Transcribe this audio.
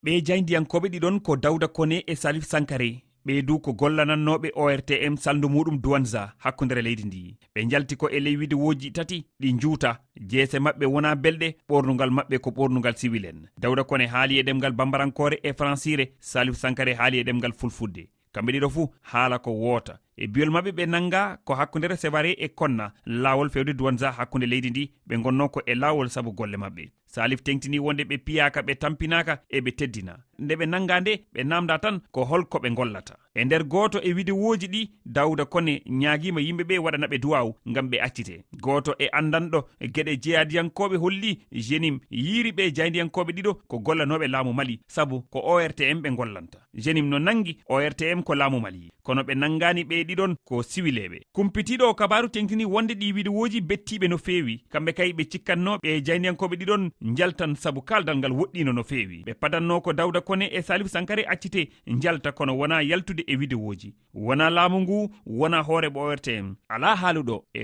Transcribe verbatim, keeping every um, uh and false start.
Ɓee jaayndiyankooɓe ɗiɗon ko Dawda Kone e Salif Sankare. Ɓee du ko gollanannooɓe O R T M salndu muuɗum Douane hakkunde leydi ndi. Ɓe njalti ko e ley widewooji tati ɗi njuuta. Jeese maɓɓe wonaa belɗe, ɓoornungal maɓɓe ko ɓoornungal siwil en. Dawda Kone haali e ɗemngal bambarankoore e faransiire, Salif Sankare haali e ɗemngal fulfulde. Kamɓe ɗiɗo fuu haala ko woota. E biyol maɓɓe ɓe nannga ko hakkunde Sevare e Konna, laawol fewde Douane hakkunde leydi ndi, ɓe ngonnoo ko e laawol sabu golle maɓɓe. Salif teŋtini wonde ɓe piyaaka, ɓe tampinaaka, e ɓe teddina. Nde ɓe nannga nde, ɓe naamnda tan ko hol ko ɓe ngollata. E nder gooto e widewooji ɗi, Dawda Kone ñaagiima yimɓe ɓe waɗana ɓe duwaaw ngam ɓe accite. Gooto e anndanɗo geɗe jeyaadiyankooɓe holli Jenim yiiri ɓee jaayndiyankooɓe ɗiɗo ko gollanooɓe laamu Mali, sabu ko O R T M ɓe ngollanta. Jenim no nanngi O R T M ko laamu Mali, kono ɓe nanngaani ɓee ɗiɗon ko siwileeɓe. Kumpitiiɗo o kabaaru teŋtini wonde ɗii widewooji bettiiɓe no feewi. Kamɓe kay ɓe cikkannoo ɓee jaayndiyankooɓe ɗiɗon njaltan sabu kaaldal ngal woɗɗiino no feewi. Ɓe padannoo ko Dawda Kone e Salif Sankare accite njalta, kono wonaa yaltude e widewooji. Wonaa laamu ngu, wonaa hooreeɓe O R T M. Alaa haaluɗo e